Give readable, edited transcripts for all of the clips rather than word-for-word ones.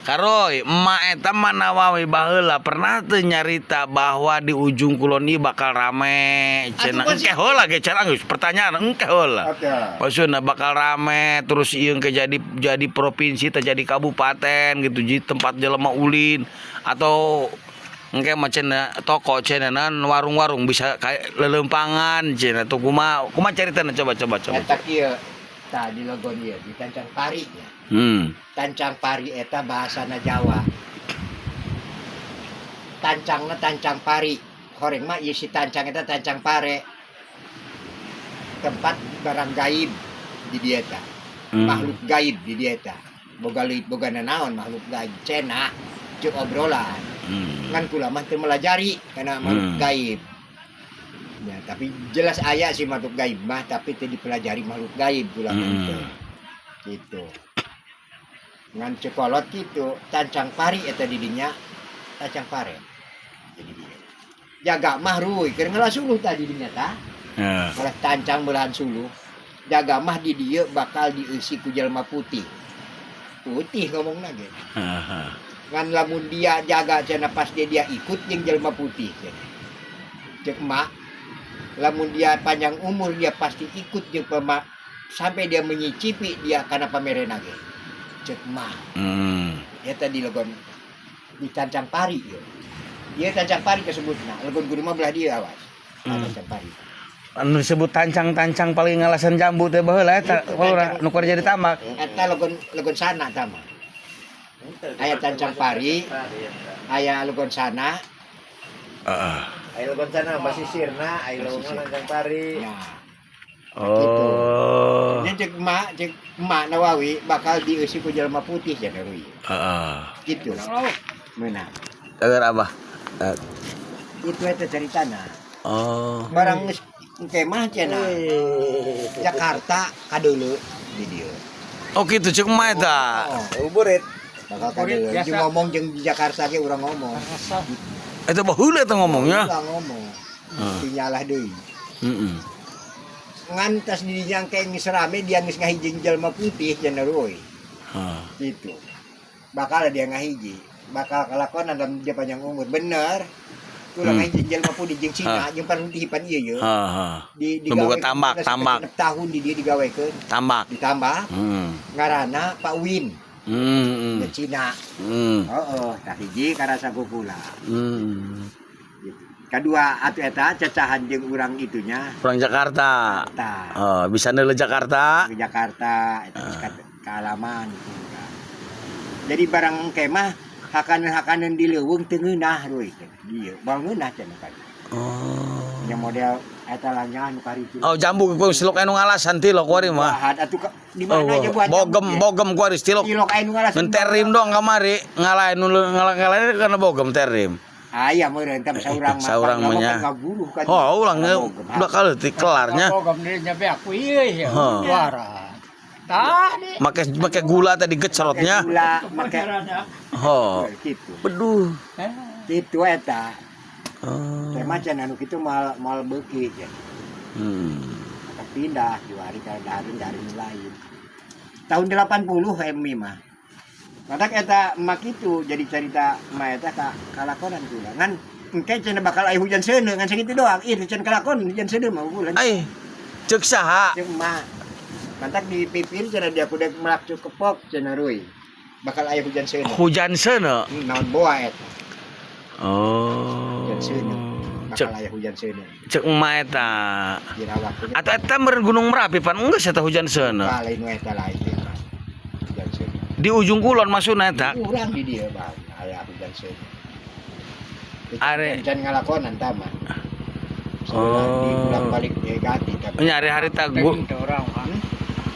Karoy, emak eta mah Nawawi baheula pernah teu nyarita bahwa di Ujung Kulon ieu bakal rame cenah? Atuh, Engke heula ge cenah, geus pertanyaan engke heula. Oke. Maksudna bakal rame terus ieu ke jadi provinsi teh, jadi kabupaten gitu, jadi tempat jelema ulin atau engke mah cenah toko cenah naon, warung-warung bisa kayak lelempangan cenah tuh. Kumaha kumaha caritana? Coba coba coba. Eta kieu tah, di legon ieu di Tancang Pari nya. Tancang Pari eta bahasana Jawa. Tancangna tancang pari. Horeng mah ieu si tancang eta tancang pare. Tempat barang gaib di dieu eta. Makhluk gaib di dieu eta. Boga leuit, boga nanaon makhluk gaib cenah ceuk obrolan. Ngan kula mah teu melajari karena makhluk gaib. Ya, tapi jelas aya sih makhluk gaib mah, tapi teu dipelajari makhluk gaib kula mah teu. Gitu. Ngan ceuk kolot gitu, tancang pari eta di dinya, tancang pare. Jadi dia. Jaga mah ruy, keur ngalah suluh tadi dinya tah. Malah tancang belahan suluh. Jaga mah di dieu bakal dieusi ku jelema putih. Putih ngomongna ge. Ngan lamun dia jaga cenah pas dia dia ikut jeung jelema putih cenah. Ceuk emak, lamun dia panjang umur dia pasti ikut jeung pema sampai dia menyicipi dia karena pamerena ge. Ceuk emak. Eta di legon di Tancang Pari ieu. Ieu Tancang Pari kesebutna, legon kudu mah belah dieu, awas. Tancang Pari. Anu disebut tancang-tancang paling ngalasan jambu teh baheula eta Itu, kalura tancang. Nu keur jadi tambak. Eta legon legon sana tama. Aya Tancang Pari, aya legon sana. Heeh. Ayo legon sana basisirna, ayo legon Tancang Pari. Ya. Oh. Ini cek emak Nawawi bakal dieusi ku jelema putih cenah ruy. Gitu. Meunang. Agar apa? Itu eta ceritana. Oh. Barang geus engke mah cenah Jakarta kadeuleu di dieu. Oh gitu cek emak eta. Oh, Burit. Bakal kadeuleu. Jeung ngomong jeung di Jakarta ge urang ngomong. Eta baheula eta ngomongnya. Urang ngomong. Heeh. Tinyalah deui. Heeh. Ngan tas di dinya engke geus rame dia geus ngahiji jelema putih cenah ruy. Heeh. Gitu. Bakal dia ngahiji. Bakal kelakonan dalam dia panjang umur. Bener. Ulah ngahiji jelema putih jeung Cina jeung pan ieu ye. Heeh. Di Nu boga tambak, tambak. Tahun di dia digawekeun. Tambak. Ditambah ngaranna Pak Win di Cina. Heeh, tah hiji karasa ku kula. Gitu. Kedua atuh eta cacahan jeung urang itunya. Orang Jakarta. Tah. Oh, bisa neuleuh Jakarta. Ke Jakarta eta geus kaalaman gitu kan. Jadi barang kemah hakaneun-hakaneun di leuweung teu ngeunah ruy. Dieu bal ngeunah cenah kan. Oh. Nya model eta lanyangan nu karitu. Oh, jambu ku silok anu ngalasan tilok kuari mah. Buahan atuh di Oh, mana aja buat bogem bogem kuari tilok. Tilok aya nu ngalasan. Ngan terim dong kamari ngalahin nu ngalah karena bogem terim. Aya meureun teh saurang mah. Saurang mah nya. Kan ngaguruh kan. Oh, ulang Bogem. udah kali ti kelarnya. Bogem diri nyampe aku iya ya. Hah. Suara. Tah di. Make make gula tadi gecerotnya. Gula make Oh. gitu. Beduh. Gitu eta. Oh. Teh mah cenah anu kitu moal moal beuki cenah. Maka pindah juari ka daring daring lain. Tahun 80 Emi mah. Matak eta emak itu jadi cerita emak eta ka kalakonan kula. Ngan engke cenah bakal aya hujan seuneu ngan sakitu doang. Ih can kalakon hujan seuneu mah bulan. Ai. Ceuk saha? Ceuk emak. Mantak di pipir cenah dia kudu melak kepok cenah ruy. Bakal aya hujan seuneu. Hujan seuneu. Naon boa eta. Oh. Hujan seuneu. Cek Bakal aya hujan seuneu. Cek emak eta. Dina waktunya. Atau eta meureun Gunung Merapi pan geus eta hujan seuneu. Lain nu eta lain teh, Pak. Hujan seuneu. Di Ujung Kulon maksudna eta. Urang di dieu bang, aya hujan seuneu. Are. Can ngalakonan tama. Oh. Di pulang balik dia ganti tapi. Nya hari-hari ta gua. Teng orang mah.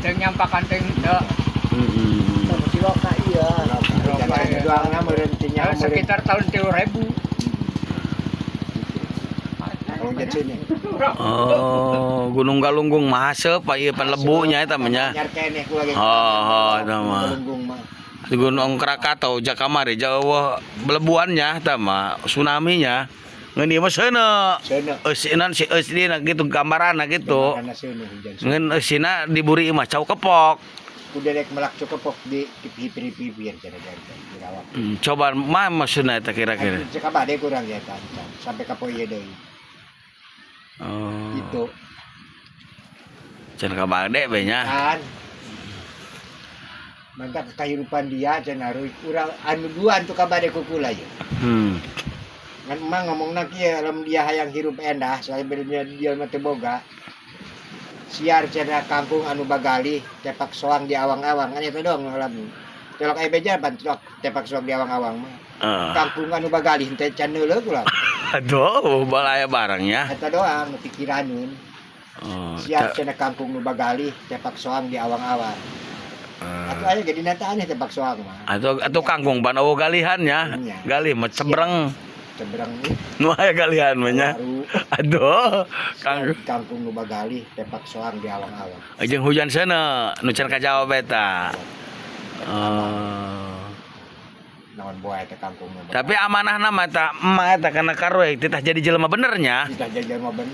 Teng nyampakan teng teu. Heeh. Sama Ciloka iya. Hujan seuneu doang na meureun teu Ya, nyaho meureun. sekitar tahun 3000. Kalau hujan seuneu. Oh, Gunung Galunggung mah haseup pak ieu pan lebunya eta mah nya. Anyar keneh kula ge. Oh, eta mah. Galunggung mah. Di Gunung Krakatau Jakamari jauh belebuannya eta mah tsunami-nya. Ngeun ieu mah seuneu. Seuneu. Eusinan si eusina gitu gambaranna gitu. Karena seuneu hujan seuneu. Ngeun eusina diburi mah cau kepok. Kudu rek melak cokopok di pipir-pipir cenah janten dirawat. Coba mah maksudna eta kira-kira. Cek abade kurang ya kan sampai ka poe ieu deui. Oh. Gitu. Can kabade be nya. Kan. Mantap kehidupan dia cenah urang anu dua anu kabade ku kula ye. Ngan emang ngomongna kieu, lamun dia hayang hirup endah sabenerna dia mah teu boga. Siar cenah kangkung anu bagalih tepak soang di awang-awang kan eta doang lamun. Telok aya beja pan tepak soang di awang-awang mah. Kangkung anu bagalih teh can neuleuh kula. Aduh, balaya barangnya. Eta doang nu pikiraneun. Oh, Siar cenah kangkung nu bagalih tepak soang di awang-awang. Atuh aya ge dina aneh tepak soang mah. Atau kangkung pan eueuh galihannya. Nya. Galih mah cebreng. Cebreng. Nu aya galihan mah nya. Baru. Aduh, kangkung. Kangkung nu bagalih tepak soang di awang-awang. Jeung hujan seuneu nu can kajawab eta. Oh. Naon boa eta kangkung nu bagalih. Tapi amanahna mah eta emak eta kana karoe titah jadi jelema benernya. Kita jajan mah bener.